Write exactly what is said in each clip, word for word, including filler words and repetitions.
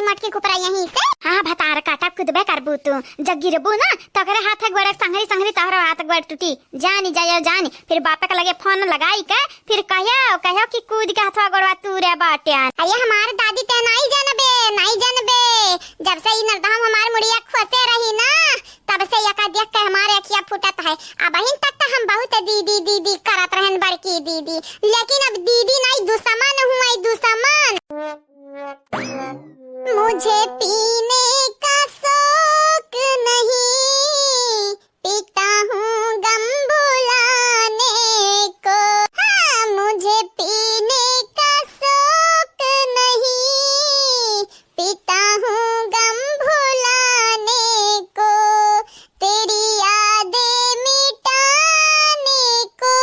मटकी कुपरा यहीं से। हाँ, भतार काटा कुदबे करबू तू। जब गिरबू ना, तो ओकरे हाथ गोड़ संघरी संघरी तोहरो हाथ गोड़ टूटी। जानी जायो जानी, फिर बापे के लगे फोन लगाई के, फिर कहो, कहो कि कूद के हथवा गोड़वा तूरे बाटे। अरे हमार दादी ते नाई जनबे, नाई जनबे। जब से ई नरदहम हमार मुड़िया खोसे रही ना, तब से एका देख के हमार अखिया फूटत है। अबहिन तक तो हम बहुत दीदी दीदी करत रहन बड़की दीदी, लेकिन अब दीदी नाई दुश्मन हुए, दुश्मन। मुझे पीने का शौक नहीं, पीता हूँ गम भुलाने को। हाँ, मुझे पीने का शौक नहीं, पीता हूँ गम भुलाने को, तेरी यादें मिटाने को,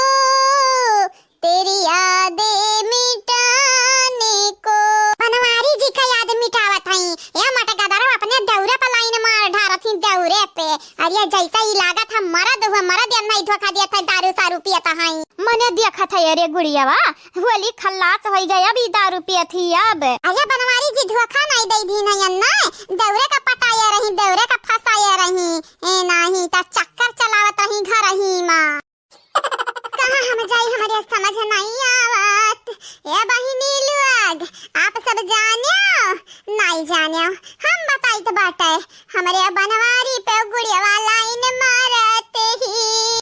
तेरी यादें मिटाने को। बनवारी जी का याद मिटावत हई। ए मटका दरो अपने दौरे पर लाइन मार ढारत ही दौरे पे। अरे जैसा ही लागत है मरद हुआ, मरद या नहीं धोखा दिया था, दारू सारू पियत हई। मने देखत है अरे गुड़ियावा, होली खल्लास होई गए, अब ई दारू पियत ही अब। अरे बनवारी जी धोखा नहीं दे दीन है अन्ना, दौरे का पटाया रही, दौरे का फंसाया रही। ए नाही त चक्कर चलावत रही घर ही माँ। कहाँ हम जाई, हमरे समझ नहीं आवत। ए बहिनी लोग, आप सब जान्यो, नहीं जान्यो, हम बताइत बाटे। हमरे बनवारी पे गुड़ियावा लाइन मारत ही।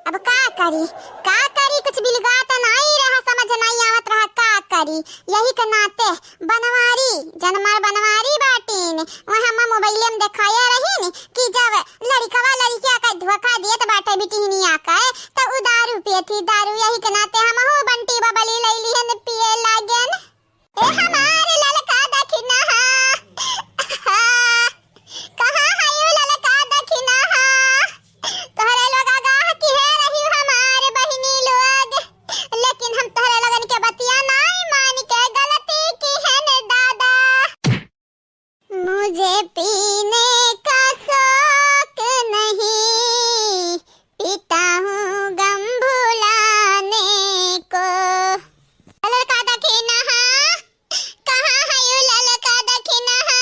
अब का करी, का करी, कुछ बिलगात नाई रहा, समझ नाई आवत रहा, का करी। यही के नाते बनवारी, जन मार बनवारी बाटीन, वह हम मोबाइले में देखाया रहीन कि जब लड़कवा लड़किया का धोखा देत बाटे बिटिहनिया का, त उ दारू पियत ही दारू। यही के नाते हमहू बंटी बबली लई लिहन पिए लागेन। ए हमार ललका दखिनहा, कहाँ है उ ललका दखिनहा? तोहरे लोग आगाह किहे रही हमार बहिनी लोग, लेकिन हम तोहरे लोगन के बतिया नाई मान के गलती किहेन दादा। मुझे पीने का शौक नहीं, पीता हूँ गम भुलाने को। ललका दखिनहा, कहाँ है उ ललका दखिनहा?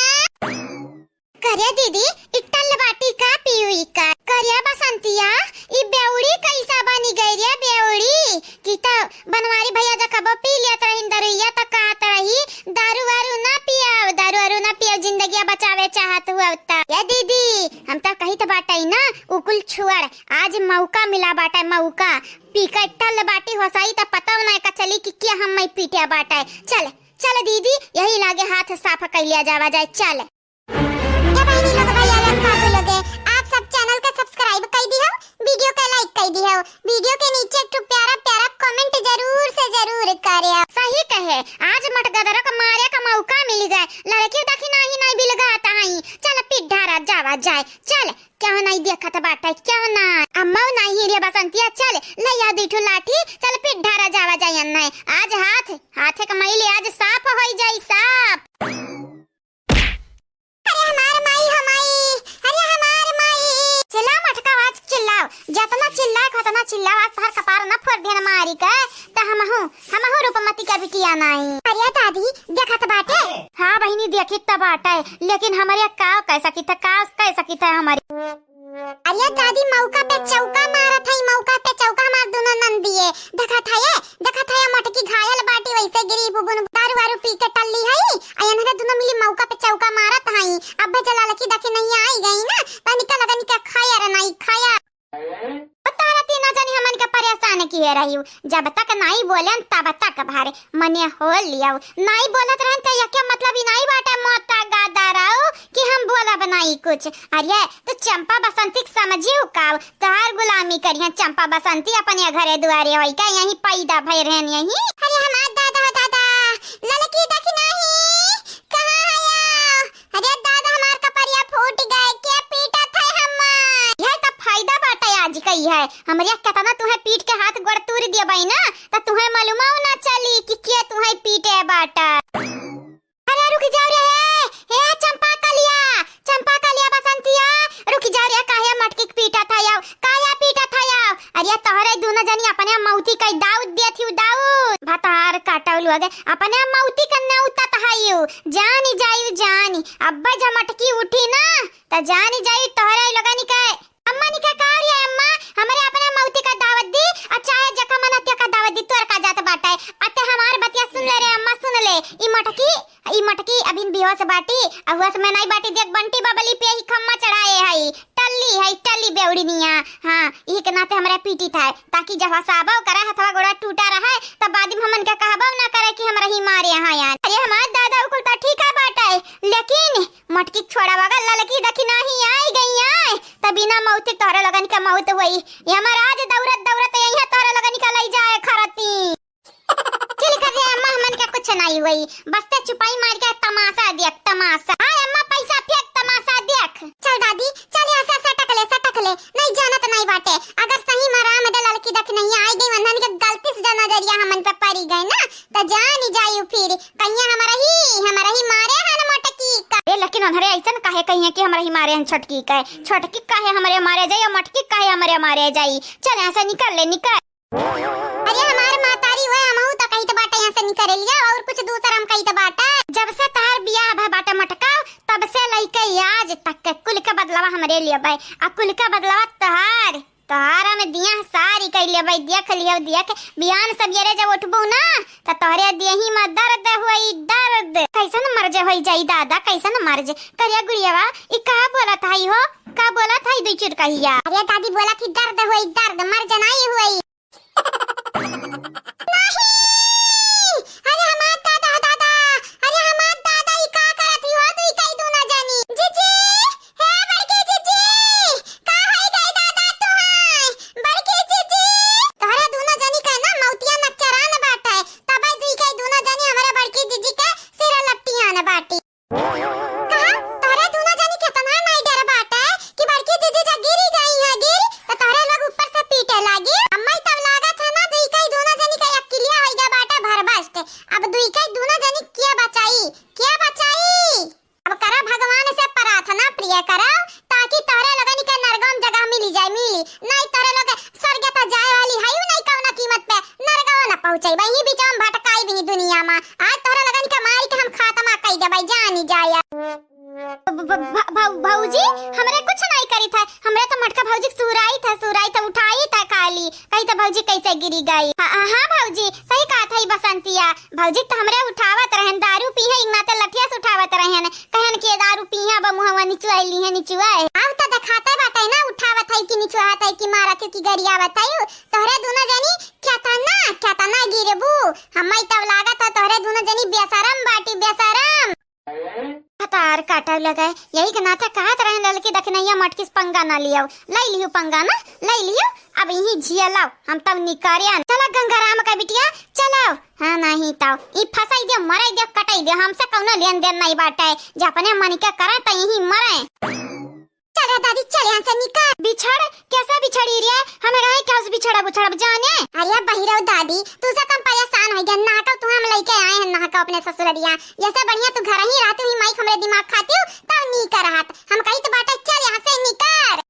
करे दीदी, ई टल्ल बाटी का पीऊ ई का? करे बसंतिया, ई बेउड़ी कैसा बनी गई रे बेउड़ी? कि त बनवारी भैया जब कबो पी लेत रहिन दरुइया त कहत रही, "दारू वारू ना पियाव, दारू वारू ना पियाव, जिंदगिया बचावे चाहत हुआ त।" ये दीदी, हम त कहित बाटई ना, उ कुल छोड़, आज मौका मिला बाटै, मौका। पी के टल्ल बाटी होसई त पता ना का चली कि क्या हम मैं पीटे बाटै। चल, चल दीदी, यही लागे हाथ साफ कइ लिया जावा जाए, चल। ए बहिनी लोग, भैया लोग, बाबू लोग, आप सब channel के subscribe कइ दिहो, video के like कइ दिहो, video के नीचे एक ठो प्यारा प्यारा comment जरूर से जरूर करे। सही कहे, आज मटगदरा का मारे का मौका मिल गए, लड़की देखी नाही नाही बिलगात हई। चल पिड्ढारा जावा जाए, चल, क्यों नहीं देखत बाटे, क्यों ना? अम्मा नहीं रे बसंतिया, चल, ले आ दू ठो लाठी, चल पिड्ढारा जावा जाए अन्ने। आज हाथ, हाथे का मैले आज साफ होई जाई, साफ। अरे हमार माई हो माई, अरे हमार माई। चिल्लाओ मटका, आज चिल्लाओ, जतना चिल्लाए के होतना चिल्लाओ, आज तोहर कपार न फोड़ दिहन मारी के, त हमहू, हमहू रूपमती के बिटिया नाई। अरे दादी, देखत बाटे? हाँ बहिनी, देखित त बाटे, लेकिन हमरे का कह सकित है, का कह सकित है हमरे। अरे दादी, मौका पे चौका मारत हई, मौका पे चौका मार दुनो नंदिये। देखत है ये, देखत है ये मोटकी घायल बाटी, वैसे गिरी बुबुन दारू वारू पी के टल्ली हई। आ एनहरे दुनो मिली मौका पे चौका मारत हई। अब्बे जलालकी दखिनहा आई गई ना, तनिका लगन के खाया रे नाई खाया। ओ तारा तीनों जनी हमन के परेशान किहे रही, जब तक नाई बोलेन तब तक भरे। मने हो लियाऊ। नाई बोलत रहन त एके मतलब ई नाई बाटे मोटा गादा राऊ कि हम बोलब नाई कुछ। अरे, तू चंपा बसंती के समझियो का? तोहार गुलामी करिहन चंपा बसंती अपने घरे दुआरे होई का? यहीं पैदा भय रहन यहीं। अरे हमार दादा हो दादा, ललकी देखी नाही, कहाँ है या? अरे दादा, हमार कपड़िया फूट गए, के पीटत है हमार? यह त फायदा बाटे आज कई है, हमरे केतना तुहे पीट के हाथ गोड़ तूर देबई ना, त तुहे मालूमो ना चली कि के तुहे पीटे बाटा। अरे रुक जाओ रे, हे, हे चंपा कलिया, चंपा कलिया बसंतिया, रुक जाओ रे, काहे मटकी के पीटत हया, काहे पीटत हया? अरे अरे दुनो जनी अपने मौती का दाऊद दिया थी, दाऊद। भतार काटौ लोग, अपने मौती का न्योता तहायु। जानी जायु जानी, अब्बा जब मटकी उठी ना, त जानी जायु तोहरे लोगनी के। अम्मा निका का रे अम्मा, हमरे अपने मौती का दावत दी, और चाहे जका मन हत्या का दावत दी, तोर का जात बाटे। अते हमार बतिया सुन ले रे अम्मा, सुन ले। ई मटकी, ई मटकी अभिन बेहोश बाटी, आ होश में नहीं बाटी। देख बंटी बबली पे ही खम्मा चढ़ाए हई, टल्ली हई, टल्ली बेवड़िनिया। हाँ, इही के नाते हमरा पीटी था, ताकि जब हसाबो करे हथवा गोड़ा टूटा रहे, तब बाद में हमन के कहबो ना करे कि हमरा ही मारे हैं यार। अरे हमार दादा उ कुल तो ठीक है बाटे, लेकिन मटकी छोड़ा बगल ललकी दखिनाही आई गई है, तब बिना मौत के तोहरे लोगन के मौत हुई। यमराज दौड़त दौड़त यहीं तोहरे लोगन के लई जाए खरती। चिल कर रे अम्मा, हमन के कुछ नहीं हुई, बस ते चुपाई मार के तमाशा देख, तमाशा। हाँ अम्मा, पैसा फेंक, तमाशा देख। चल दादी, चल यहाँ से सटक ले, सटक ले, नहीं जानत नहीं बाटे। अगर सही में राम दे ललकी दखिनैया आई गई, वंदन के गलती से जो नजरिया हमन पे पड़ी गई ना, त जानी जायु फिर कहिया हमरा ही, हमरा ही मारे हन मटकी का। ए, लेकिन उन्हरे ऐसन काहे कहिए कि हमरा ही मारे हन छोटकी का? छोटकी काहे हमरे मारे जाई और मटकी काहे हमरे मारे जाई? चल यहाँ से निकल ले, निकल। अरे हमार मातारी हुए, हमहू त कहित बाटे यहाँ से निकल लिया, और कुछ दूसर हम कहित बाटे। जब से तहार बियाह भा बाटे मटका, तब से लइके आज तक के कुल के बदलवा हमरे लिए बाई, आ कुल के बदलवा तहार तोहारा में दिया सारी कइले बाई, देख लियो, देख। बिहान सबेरे जब उठबू ना, त तोहरे देही में दर्द होई, दर्द। कैसन मर्ज होई जाई दादा, कैसन मर्ज। करिया गुड़ियावा, ई का बोलत हई हो? का बोलत हई दुई चुरकहिया? अरे दादी बोला कि दर्द होई, दर्द, मर्ज नहीं होई। नहीं! अरे हमार दादा, दादा! अरे हमार दादा, ई का करत ही हो दुई कई दूना जानी? जीजी! हे बड़की जीजी, का होई गई दादा तुहां? बड़की जीजी, तोहरे दूनो जनी के ना मौतिया नकचरान बाटे, तबे दुई के दूनो जनी हमरे बड़की जीजी के सिर लपटियान बाटी। कहा, तोहरे दूनो जनी के तना नाई डर बाटे कि बड़की जीजी जब गिरी गई है गिर, तो तोहरे लोग ऊपर से पीटे लागी। अम्मा तब लागत है ना दुई के दूनो जनी के अकिलिया होई गया बाटे भरबस्ट। अब दुई के दूनो जनी के बचाई, के बचाई? अब करा भगवान से प्रार्थना प्रिय करा, ताकि तोहरे लोगन के नरगवा में जगह मिली जाए, मिली। नहीं तोहरे लोग स्वर्ग त जाए वाली है नहीं कौना कीमत पे, नरगवा न पहुँचे। वही बीच में भटकाई भी दुनिया में। आज तोहरे लोगन के मारी के हम खात्मा कई देबै, जानी जाए। भ-, भ-, भ-, भौ-, भौजी, हमरे कुछ नहीं करी था। हमरे तो मटका भौजी के सुराई था, सुराई था, उठाई था खाली। कही तो भौजी कैसे गिरी गई। हाँ, हाँ, हाँ भौजी, सही कहा था ई बसंतिया। भौजी तो हमरे उठावत रहन, दारू पीहे, इगनाते लठिया से उठावत रहन। कहन के दारू पीहे, अब मुहवा निचुआई ली है, निचुआए। अब तो देखाते बाटे ना, उठावत है कि निचुआवत है कि मारत है कि गरियावत है। तोहरे दूनो जनी केतना, केतना गिरबू। हम्मे तब लागत है तोहरे दूनो जनी बेशरम बाटी, बेशरम। भतार काटव लगे, यही के नाते कहत रहे ललकी दखिनैया मटकी से पंगा ना लियो, लई लियो पंगा ना, लई लियो, अब यही झिया लाओ, हम तब निकारे आन। चला गंगाराम का बिटिया, चलाओ। हाँ नहीं ताओ, ई फंसाई दे, मराई दे, कटाई दे, हमसे कौनो लेन देन नहीं बाटे, जे अपने मन के करे त यही मरे। चल रे दादी, चल यहाँ से निकल। बिछड़? कैसे बिछड़ी रे? हमें रहे क्या उस बिछड़ा बुछड़ा जाने? अरे बहिरौ दादी, तू से कम परेशान हो गया, नाटक तू हम लेके आए हैं, नाटक अपने ससुररिया। ये से बढ़िया तू घर ही रहती हुई माई हमरे दिमाग खाती हूँ, तब नीक रहत। हम कही तो बाटे, चल यहाँ से निकर।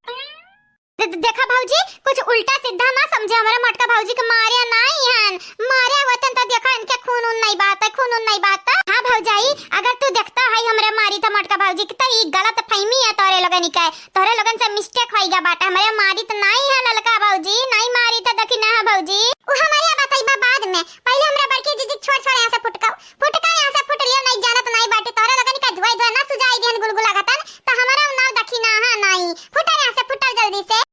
दे-, दे-, देखा भौजी, कुछ उल्टा सीधा ना समझे, हमारे मटका भौजी के मारे नहीं हन, मारे होतन तो देखा इनके खून उन नहीं बात है, खून उन नहीं बात है। हाँ भौजाई, अगर तू देखता है हमरे मारी तो मटका भौजी के, तो ई गलत फहमी है तोरे लोगन के, तोरे लोगन से mistake होई गया बाटे, हमरे मारी तो नहीं है ललका भौजी, नहीं मारी तो देखी ना है भौजी। उ हमारे बताइबा बाद में, पहले हमरा बड़की जीजी के छोड़ छोड़ यहाँ से फुटकाओ। फुटका यहाँ से फुट लियो, नहीं जानत नहीं बाटे, तोहरे लोगन का धुआई धुआई ना सुजाई दिहन गुलगुला घटन, तो हमारा नाव दखिनाहा नहीं। फुटा यहाँ से, फुटा जल्दी से।